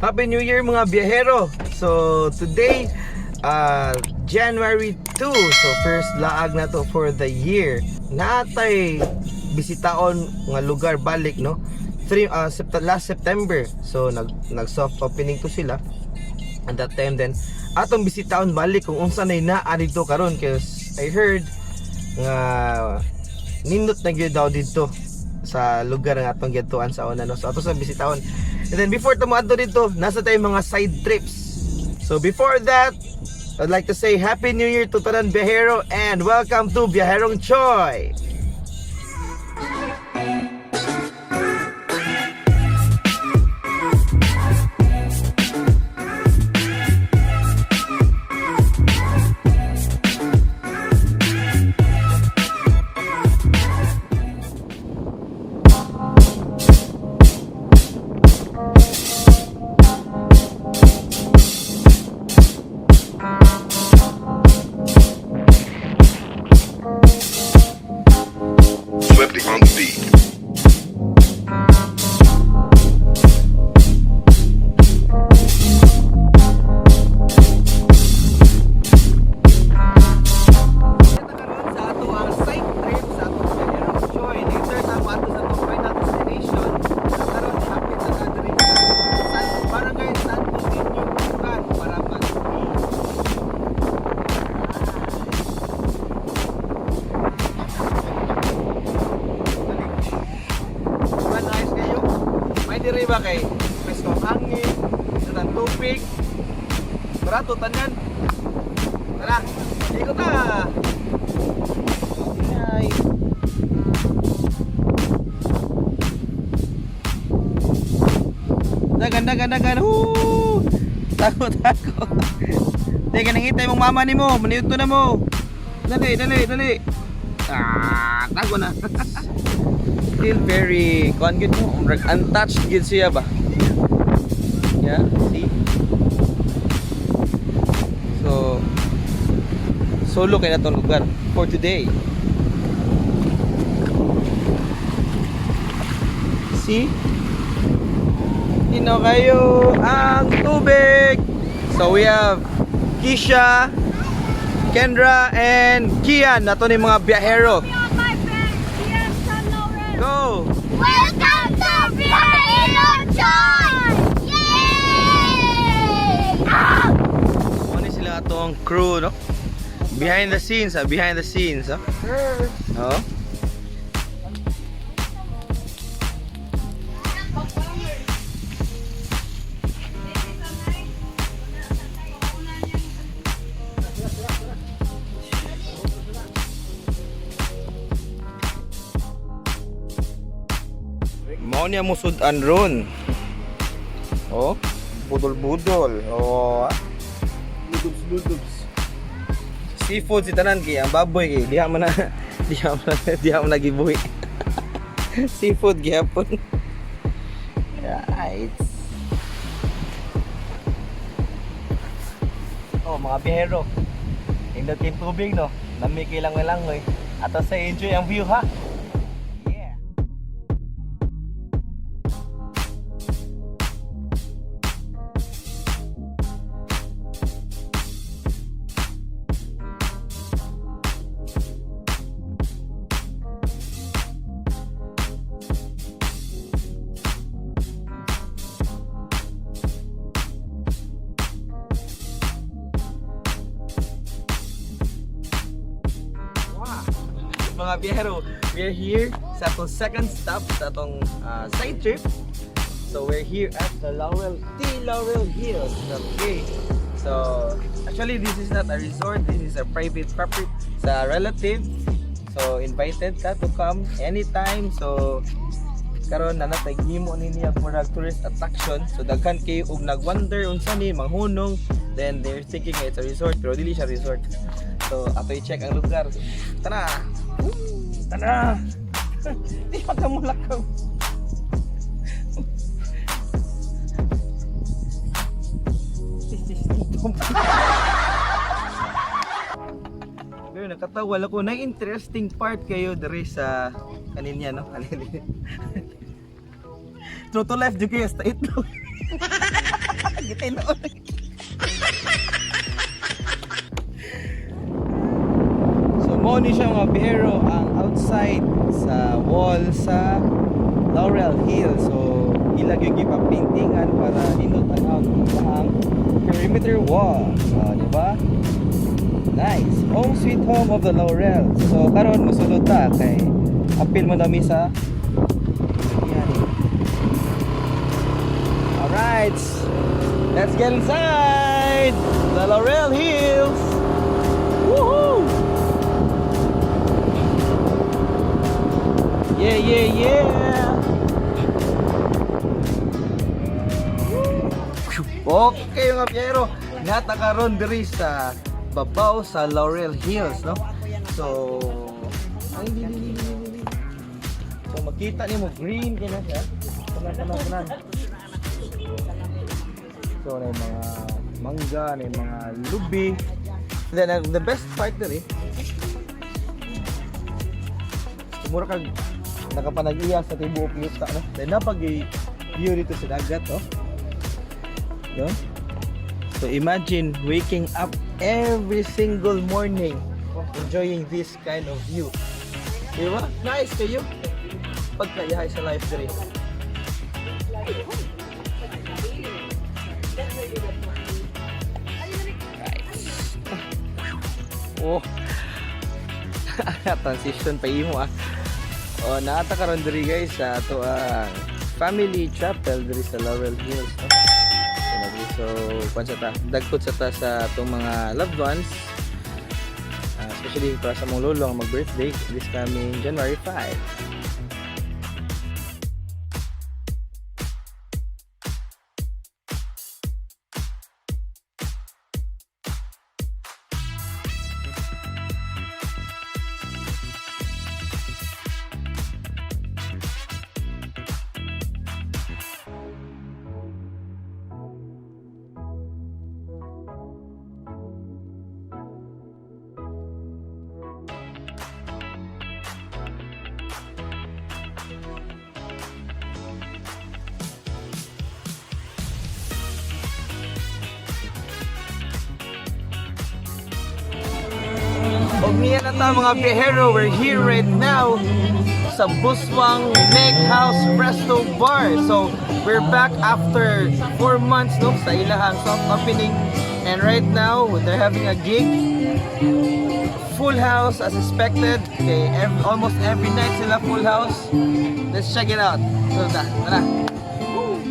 Happy New Year, mga biyahero. So today, January 2. So first laag na to for the year. Natay bisitaon nga lugar balik, no? Three, last September. So nag soft opening to sila. At that time then atong bisitaon balik kung unsa nay naa dito karon, cause I heard nga nindot na gyud daw dito sa lugar nga atong giadtuan sa una, no. So ato sa bisitaon. And then before ta moadto dito, nasa tayo mga side trips. So before that, I'd like to say Happy New Year to tanan biyahero and welcome to Biyaherong Choi. Swifty on the beat. Karon sa ato ang side trip sa atong Biyaherong Choi. Later ta moadto sa atong final destination. Karon hapit sa ta diri sa Barangay Santo Niño, Bukan, para mag. Diba nice kayo? May diri ba kay presko ang hangin, sa tubig, barato tanan. Tara, ikot ta! Hi. Dagan, dagan, dagan. Woo! Tago, tago. Teka, nangitay mong mama ni mo. Maniudto na mo. Dali, dali, dali. Ah, tago na. Still very, kuan gid mo, murag untouched gid siya ba? Yeah, see? So, solo kay na tong lugar for today. See? Ino kayo ang tubig. So we have Kisha, Kendra, and Kian. Nato ni mga biyahero. My friend, Kian San Lauren. Go! Welcome to Biyahero Choi! Yay! Ah! Ano sila atong crew, no? Behind the scenes, ah. Behind the scenes, ah. Oh. Mao niya mo sudan ron. Oh, budol-budol. Oh. Budubs-budubs. Seafood si tanan kay ang baboy kay diha man na diha man na gibuhi. Seafood gihapon. Right. Oh, mga biyahero. Indot kay tubig, no. Lami kay langoy-langoy. Ato sa enjoy ang view, ha. Yeah. Wow. Mga biyahero, we are here sa atong second stop sa atong side trip. So we're here at the Laurel, T. Laurel Hills. Okay. So actually this is not a resort, this is a private property sa relative. So invited ka to come anytime. So karon na natay gimo ni niya murag tourist attraction. So daghan kay og nagwonder unsa ni manghunong, then they're thinking it's a resort, pero dili siya resort. So ato i-check ang lugar. Tara. Woo! Tara. Di pa ka mulakaw. Pero nakatawa lang ko na interesting part kayo diri sa kaninya, no? Kanin. True to life jud kayo sa itlog. Gitinuod. So mo ni siya, mga biyahero, ang outside sa wall sa Laurel Hill. So ila gyud gipapaintingan para nindot tan-awon ang perimeter wall. So, di ba? Nice. Home sweet home of the Laurel. So karon mosulod ta kay apil man mi sa yan. Alright. Let's get inside the Laurel Hills. Woohoo! Yeah. Okay, mga biyahero, naa ta karon diri sa babaw sa Laurel Hills, no? So, ay, di, di, di, di, di, di. So makita nimo green kay na siya. Tanan, tanan, tanan. So, na mga mangga, na mga lubi. Then, the best part diri, mura kag nakapanag-iya sa tibuok yuta, no? Then napag view dito sa dagat, no? No? So imagine waking up every single morning enjoying this kind of view. Di ba? Nice kayo. Pagkaihay sa life diri. Right. Oh. Transition pa imo ah. Oh, naa ta karon diri, guys, sa ato ang family chapel diri sa Laurel Hills, no? So, so kwan sa ta, dagkot sa ta sa atong mga loved ones. Especially para sa mong lolo ang mag-birthday this coming January 5. Og niya na ta, mga biyahero, we're here right now sa Buswang Lake House Resto Bar. So, we're back after 4 months, no, sa ilahang soft opening. And right now, they're having a gig. Full house as expected. Okay, almost every night sila full house. Let's check it out. So, ta, tara. Woo!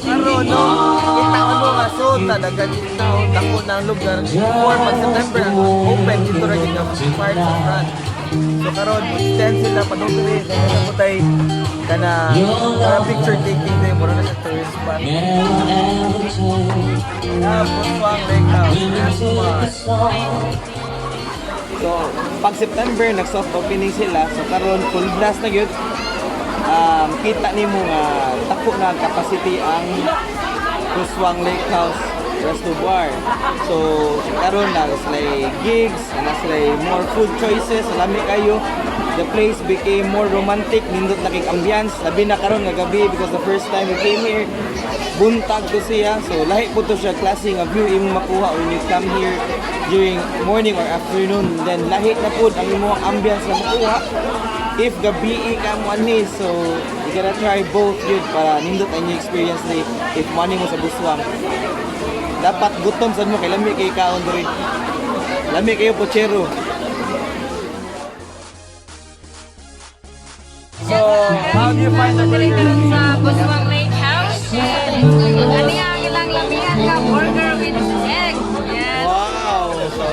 Karon, no, kita mo nga so talaga dito dako ng lugar before pag September ang open dito ra gyud ang part sa front. So karon extend sila padung diri kay mo tay kana kana picture taking day, mura na sa tourist spot. Ah, Buswang Lake House. That's why. So, pag September nag soft opening sila, so karon full blast na gyud. Kita nimo nga dako na ang capacity ang Buswang Lake House Resto Bar. So, karon na sila gigs, na sila more food choices, lami kayo. The place became more romantic, nindot na kay ambience, labi na karon nga gabi because the first time we came here, buntag to siya. So, lahi po to siya klase nga view imong makuha when you come here during morning or afternoon. Then, lahi na pud ang imong ambience na makuha if gabi ka mo ani. So you gotta try both yun para nindot ang inyong experience ni if money mo sa Buswang. Dapat gutom sad mo kay lami kay kaon diri, lami kayo pochero. So how do you find the Diri burger? karon sa Buswang Lake House. And ani ang ilang lamian nga burger with Yes. Wow! So,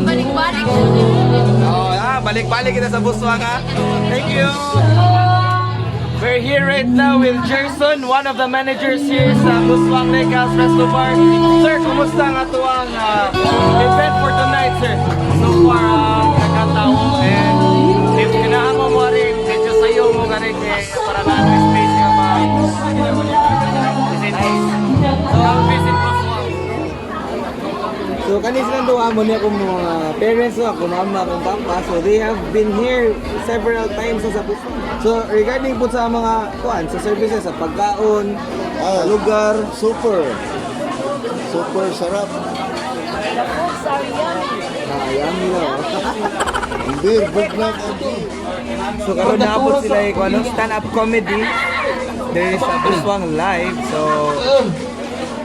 Balik-balik. oh, balik-balik kita sa Buswang ha. Thank you! We're here right now with Gerson, one of the managers here sa Buswang Lake House Resto Bar. Sir, kumusta ang atuang event for tonight, sir? So far, nagkatao and if kinahan mo mo rin, medyo sayo mo gani kay para na ang space nga ma. Visit. So, visit Buswang. So kani silang duha mo niya akong mga parents ko, ako mama, akong papa. So they have been here several times sa Buswang. So regarding po sa mga kuan, sa services, sa pagkaon, sa lugar, Super. Super sarap. The foods are yummy. Yummy na. Ang beer, buglag ang beer. So karon naabot sila yung ano, stand-up comedy. There is a Buswang live. So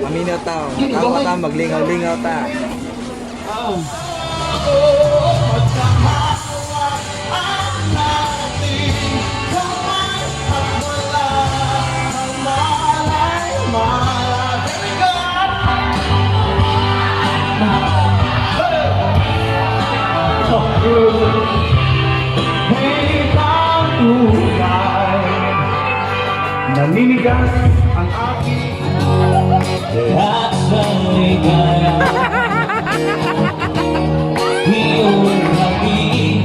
maminaw ta, tawa ta, maglingaw-lingaw ta. Naninigas ang aking At sa ligaya iyong lagi.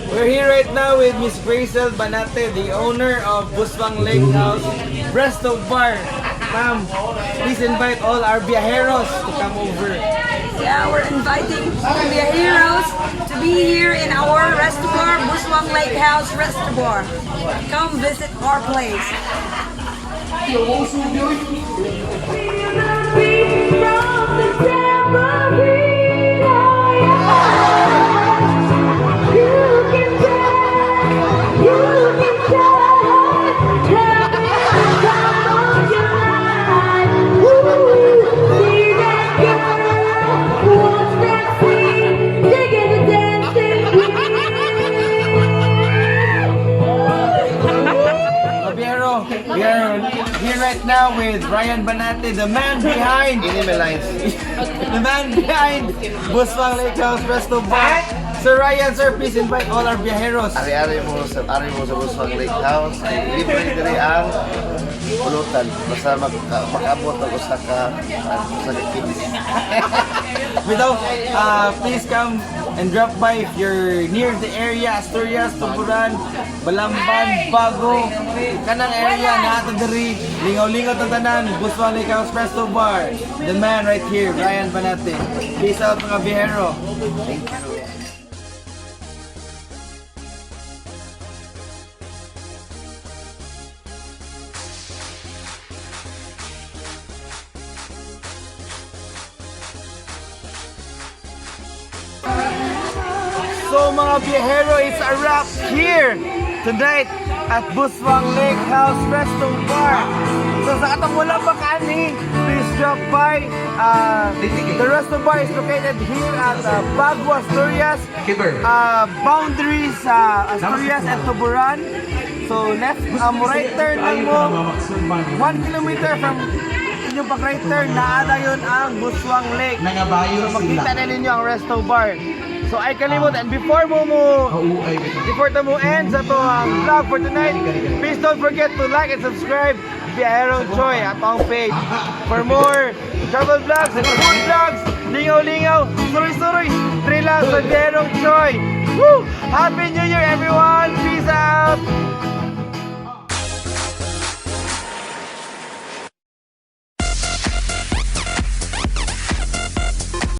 We're here right now with Miss Grazel Banate, the owner of Buswang Lake House Resto Bar. Ma'am, please invite all our viajeros to come over. Yeah, we're inviting the heroes to be here in our restaurant, Buswang Lake House Restaurant. Come visit our place. Viajero, we are here right now with Ryan Banate, the man behind the man behind Buswang Lake House Resto Bar. Sir Ryan, sir, please invite all our viajeros. Ari-ari mo sa Buswang Lake House. Ay, libre diri ang pulutan. Basta makaabot ang usa ka kids. Without, please come and drop by if you're near the area, Asturias, Tuburan, Balamban, Bago, kanang area na ato diri, lingaw-lingaw tang tanan, Buswang Lake House Resto Bar. The man right here, Ryan Banate. Peace out, mga biyahero. Thank you. So mga biyahero, it's a wrap here tonight at Buswang Lake House Resto Bar. So sa katong wala pa kaani, please drop by. The resto bar is located here at Bago, Asturias. Boundaries sa Asturias and Tuburan. So left, right turn lang mo. 1 kilometer from inyong pag right turn, naada yun ang Buswang Lake. Nangabayo So makita na ninyo ang resto bar. So ay kalimot and before ta mo end sa to ang vlog for tonight, please don't forget to like and subscribe Biyahero Choi at ang page for more travel vlogs and food vlogs, lingaw-lingaw, suroy-suroy, three lang sa Biyaherong Choi. Woo! Happy New Year, everyone! Peace out!